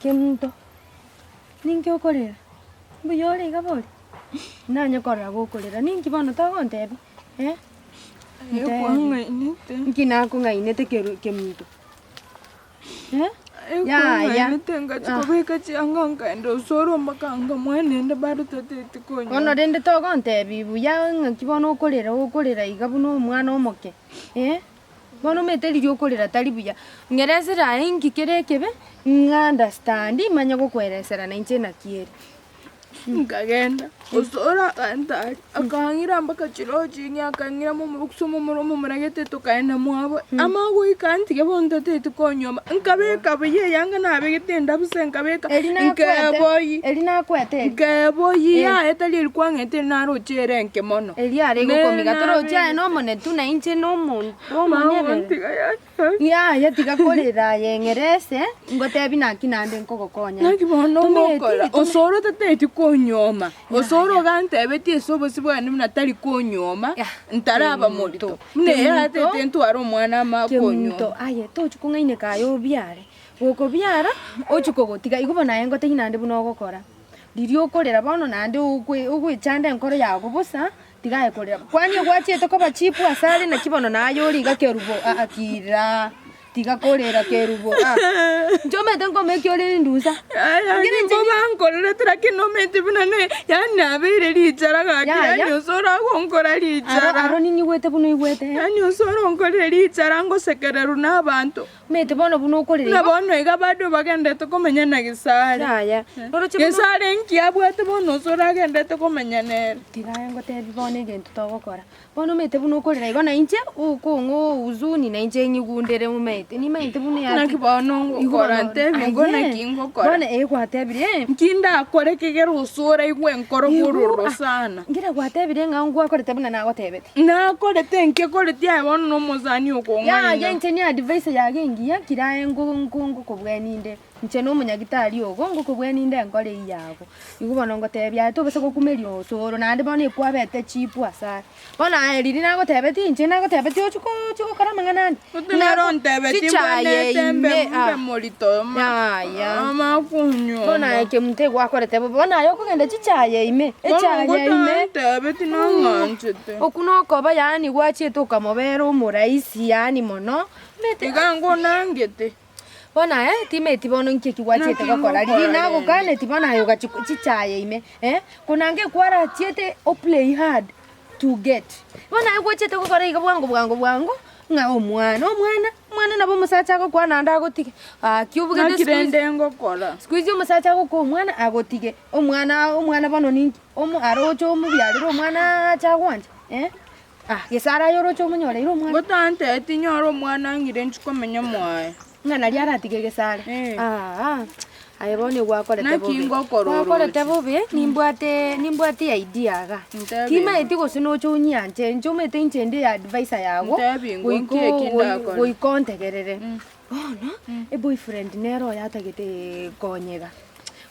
Kemunto, ninki okorera? Mbuya ore iga bori? Nanye korora gokorera, ninki bono togontebia eh? Aye Ntebi. kwang'ainete. Nki nakong'ainete keru kemunto? Eh? Aye Yaya. kwang'ainete ngachi Ah. kobeka chianga nkaenda osoro mpaka nkamwana naende bado tateti Bono konyora. rende togontebia buya ng'aki bono okorera okorera iga buna omwana omoke eh? Bono omanyete riria okorera tari buya, ng'eresere aye inki kere ekebe, ng'a understand manye gokoeresera nainche naki ere. Nkagenda, osoro agantaria, akang'ira mpaka chirochi ng'e akang'ira momura omomura omomura gete tokaenda mwabo, ama goika ntige bono ntateti konyuoma, nkabeka buya eyanga nabegete endabu se nkabeka, Eri nakwete, nkeboyia, eri nakwete eri. nkeboyia yaya tari eri kwang'ete eri naroche ere enke mono. Erio are gokomiga, torochi aye nomonene tu na inche nomonto omonyerere. Yaya tiga korera aye ng'ere ese, ngotebi naki naende nkogokonya. Naki bono Tomanyeti, ngokora, tome- osoro otateti konyuoma, osoro ogantebetie ase obosio bwane buna tari konyuoma, Ya, ntaraba Kemunto, morito. Buna eye Kemunto. atete ntware omwana ama Kemunto, konyuoma. aye tochi kong'aineka aye obiare, gokobiara, ochi kogotiga, igo bono aye ngotebi naende buna ogokora. Riria okorera bono naende okwe ogoechanda enkoro yago bosa, tiga aye korera. Kwani egwachiete koba cheap ase are naki bono naye ore iga kerubo aa kiraa, tiga korera kerubo ah. Inche omanyete nkoma eki ore rindusa. Yaya Lakini inche nigo bankorerete lakini nomanyete buna ne yaani nabeire richara gaki Yaya. yaani osoro agonkora Aro richara. aro ninyigwete buna oigwete. Yaani osoro onkorire richara ngosekererwa na abanto. Omanyete bono buna okorera Buna igo. bono iga bado bagenderete komenya na Gesare. Yaya, oroche buna. Gesare nki abwate bono ase oragenderete komenya nere? Tiga aye ngotebi bono egento togokora. Bono omanyete buna okorera igo na inche okong'a huzuni na inche nyigundere omanyete, nimanyete buna Naki yaki. bono ngokora ntebi ngo naki ngokora. Bono eh gwatebire eh. Nki ndakore kegere ase oraigwe enkoro bororo sana. Nkere gwatebire ng'a ngwakorete buna nagotebete. Nakorete nkekoreti aye bono nomosani okong'aina. Yaya inche ni advice yago engiya kira aye ngo ngo ngokobweni inde, inche na omonyagitari ogo ngokobweni inde enkore eywo yago. Igo bono ngotebia aye tobasa gokumeria osoro naende bono ekwabete cheap ase are. Bono aye riria nagotebetie inche nagotebetie ochie ko ochie gokora amang'ana ande. Gose nere ontebetie Chichaye mbwenerete mbe ime, mbe ah. morito ma Yaya. ama konywa. Bono aye kemunto egwakorete bobe, bono aye okogenda chichaye ime, Bono echaye ime. ngotantebetie nang'anchete. Okwo nokoba yaani gwachiete okamobera omoraisi yaani mono, omanyete Iga ngonangete. Bono aye timeti bono inki eki gwachiete Naki gokora, riria ngokora rende. nagokaneti bono aye ogachia ko chichaye ime eh, konange kwarachiete oplay hard to get. Bono aye gwachiete gokora iga bwango bwango bwango, ng'a omwana omwana, omwana nabo omosacha agokwana naende agotige, gaki obugete Naki siku hizi rende ngokora. siku hizi omosacha agokoa omwana agotige, omwana omwana bono ninki, omo aroche omobiarere omwana ache agwanche eh. Ah, gese araye oroche omonyoreire omwana. Gotantebeti nyore omwana ang'ire inche komenya mwaye. Ng'a naria aratige gesare. Eh. Aa, aye bono egwakorete Naki bobe. ngokora Gwakorete oroche. bobe, nimbwate nimbwate idea iga. Ntebi Timaeti gose noche onyianche, inche omanyete inche inde advisor yago, Ntebi ingo, goika nki eki goi- ndakore? goika ontegerere. Bono, eboyfriend nere oyo atagete konyega.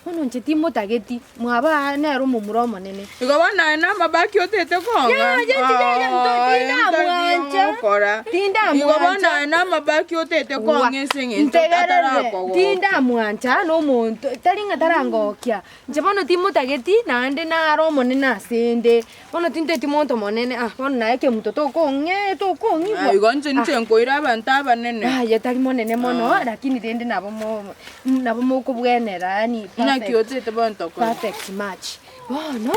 Bono inche timotageti, mwabo aa nere omomura omonene. Igo bono aye namabaki otete kong'a? Yaya, yaya, tindamwancha. Okora. Tindamwancha. Igo bono aye namabaki otete kong'a ase eng'encho Ntegerere, atarakogokia. tindamwancha nomonto, tari ng'a tarangokia, inche bono timotageti naende naro omonene ase 'nde. Bono tinteti monto monene, ah, bono naye ekemunto tokong'ee tokong'igwa. Ah, igo inche ninche nkoira abanto abanene. Aye tari monene mono, lakini rende nabo mo nabo mokobwenera yaani Naki perfect, otete bono tokore. perfect match. Bono,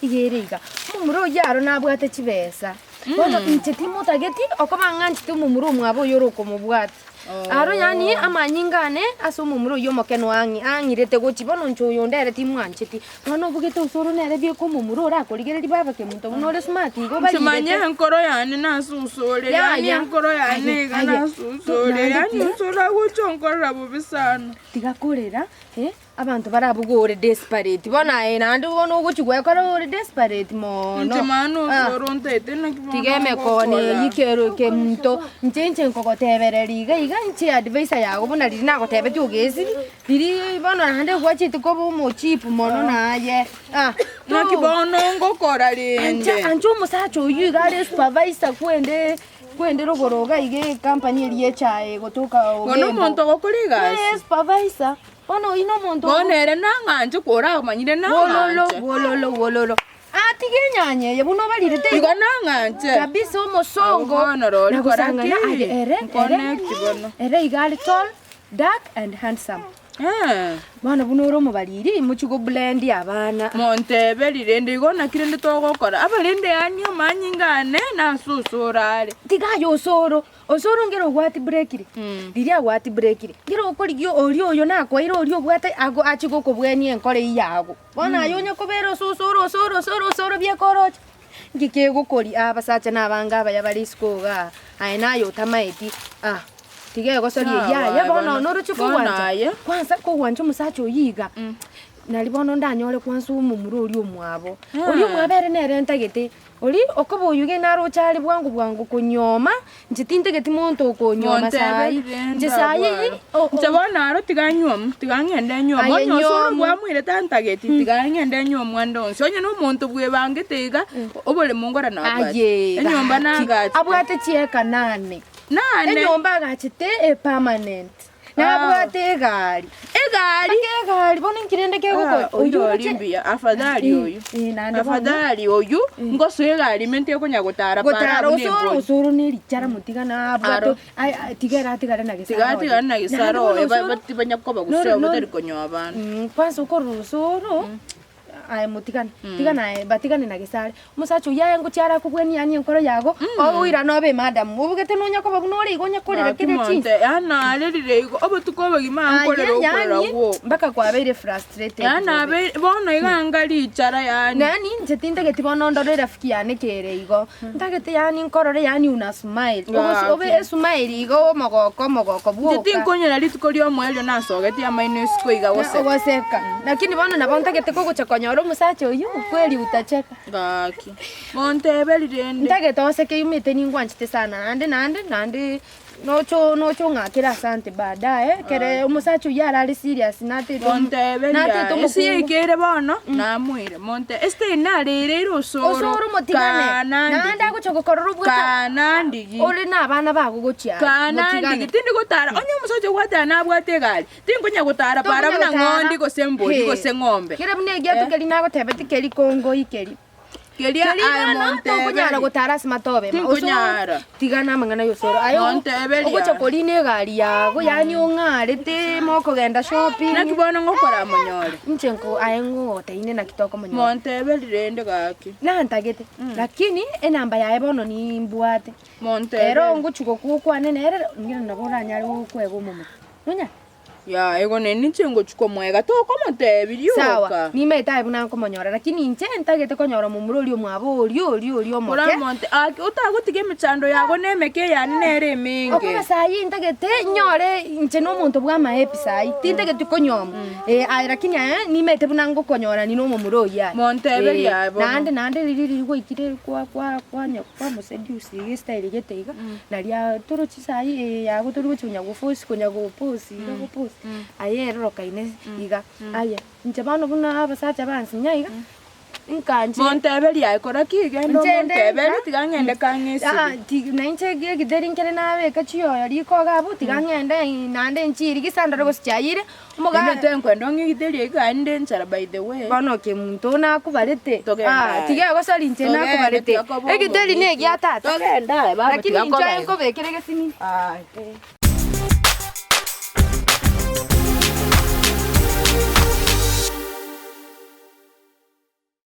iga ere iga, omomura oyio aro nabwate chibesa, bono inche timotageti okoba ng'anchete omomura omwabo oyio ore okomobwati. Aro yaani amanyinga ane ase omomura oyio omokenwa ang'i ang'irete gochia bono inche oyo onde ere timwancheti. Bono obugete osoro nere bieka omomura orakorigereria baba kemunto buna ore smart igo Inche manye obarirete. enkoro yane nasusure, yaani Yaya. enkoro yane Aye, iga aye. nasusure, Naende yaani tiga- osore agocha onkorera bobe sana. Tiga korera eh, Abanto barabwo ore desperate, bono aye naende bono ogochia gwekora ore desperate moono. Inche mani Ah. osoro ntaete naki bono Tiga emekoni ngokora. eyio kero kemunto, inche inche nkogotebereria iga iga inche advice yago buna riria nagotebetie ogesiri, riria bono naende gwachete koba omochipu mono naye ah. Naki bono ngokora Ancha rende. ancha omosacha oyio iga are supervisor kwende. Kwende rogoro iga iga ecompany eria y'echae egotoka Bono Ogembo. omonto ogokora egasi. Ee, supervisor. Bono oyio na omonto Bono ere nang'anche koramanyire Wololo, nang'anche. wololo, wololo. Ah, tiga enyanya eye buna obarirete Igo nang'anche. kabisa omosongo. Bono rori Na kora gosang'ana ki? aye ere, ere, Nkonect bono. ere iga are tall, dark and handsome. Eh. Bono buna ore omobariri, mochie goblend abana. Monteberi rende igo naki rende togokora, abarende yaani amanyinga ane nasusure are. Tiga aye osoro, osoro nkere ogwati break ri, riria agwati break ri, nkere okorigia oria oyo nakoeire oria obwate ago achie gokobwania enkoro eywo yago. Bono aye onye kobera osusure osoro osoro osoro bieka oroche, nki kegokoria abasacha na abange abaya bare isiko igaa, aye naye otamaeti ah. Tiga egosoria eyio aye bono noroche kogwancha kwansa kogwancha omosacha oyio iga nari bono ndanyore kwansa omomura oria omwabo. Oria omwabo ere nere ntagete, oria okoba oyio gende naroche are bwango bwango konyuoma, inche tintageti monto okonyuoma saii, inche saii Inche bono aro tiga nyuomu, tiga ng'ende nyuomu, Aye onye osoro nyuomu. bwamoirete antageti, tiga ng'ende nyuomu ande onsi. Onye na omonto bwebangete iga, oboremo nkore nabwate, Aye enyomba gaki, nagache. abwate chieka nane. Nane. Enyomba agachete epermanent. Nabwate egari. Egari. Mpaka egari bono inki rende kegokora? Ah, oyio ori mbuya, afadhali oyu. Eh, naende bono. Afadhali oyu, ngosoa egari ime ntekonya gotara para Gotara buna osoro embori. osoro ne richara motigana abwate Aro. ai- ai- tiga ere atigare na gesare Tiga oye. atigare na gesare Naende bono oye, ba- osoro- ba- banya koba Noro- gose noro- batari konyoa abana. Kwanza okorora osoro. Aye motigane, tigana aye batigane na gesare. Omosacha oyio aye ngochia arakobwania yaani enkoro yago, oirane obe emadam. Obogete nonya koba buna ore igo onya korera Gaki kera monto, chinsa. yaani narerire igo, obotuko obogima Aye nkorera okorera yaani gwoka. mpaka kwabeire frustrated Yaani bobe. nabeire, bono iga anga richara yaani. Yaani inche tintageti bono ndore erafiki yane kere igo, ntagete yaani nkorore yaani una smile. Ogosi obe Gaki. esmile igo omogoko omogoko Inche bwoka. tinkonyora rituko riomoerio nasogetie amaino isiko iga goseka. Ogoseka. Lakini bono nabo ntagete kogocha konyora omosacha oyio, kweri utacheka. Gaki, monteberi rende. Ntagete oseke omanyete ningwanchete sana naende naende naende nocho noche ong'akere asante baadaye ekere omosacha oyio arare serious natete omo Monteberi natete yaye, ase omokungu. yaikeire bono, namoire, monte esitari narereire osoro, Osoro motigane, kana naende ndigi, agocha gokorora obwate kana ndigi, ore na abana bago gochia aria, kana ndigi, motigane. tindi gotara, onye omosacha ogwatera nabwate egari, Tinkonya gotara para Tokonya buna gotara. ng'ondi gose embori He. gose ng'ombe. Kere buna egiato keria nagotebeti keri kongoi keri. Keria Keri aye bono tokonyara monteberi. gotara ase matobe. Tinkonyara. Tiga na amang'ana ya osoro. Aye ogo- Monteberia. ogocha korina egari yago yaani ong'arete mokogenda shopping. Naki bono ngokora monyore. Inche nko aye ngogoteine naki tokomonyora. Monteberi rende gaki. Nantagete. Lakini enamba yaye bono nimbwate. Monteberi. Ero ngochi gokwana nere ng'ina nabo oranyare gokwega omomura. Nonya? Yaya, igo nere ninche ngochia komoega, tokomotebia rioka. Sawa, nimaete aye buna nkomonyora, lakini inche ntagete konyora momura oria omwabo oria oria oria omoke. Oramonte, aki otagotiga emechando yago na emeke eyane nere emenge. Okoba saii ntagete nyore inche na omonto bwa amaepi saii, tintageti konyuoma. Eh, aye lakini aye nimaete buna ngokonyorani na omomura oyio aye. Monteberie Eh, aye bono. Naende naende riria riria gwaikire kwa kwa kwanya kwamoseduce iga estyle gete iga, naria torochi saii eye yago tori gochi konya goforce konya gopost iga gopost, aye erorokaine iga. Aye, inche bono buna abasacha bansinya iga, nkanche Monteberie aye kora ki? Genda Inche ende omonteberie nka- tiga ng'ende kang'e Aa, esegi. ti nainche egitheri nkere nabeka chiyoyo riko iga abwo, tiga ng'ende naende nchirigise ndore gose chiayire, Omoga- Ime tenkwenda ong'igiterie iga aye nde enchara by the way. Bono kemunto nakobarete. Togende Ah, aye. tiga egosori inche Togende, nakobarete. tiga koba Egiteri omong'iti. negia tata. Togende aye baba Lakini tiga inche koba aye iga. nkobekere gesinini. Aye. Eh.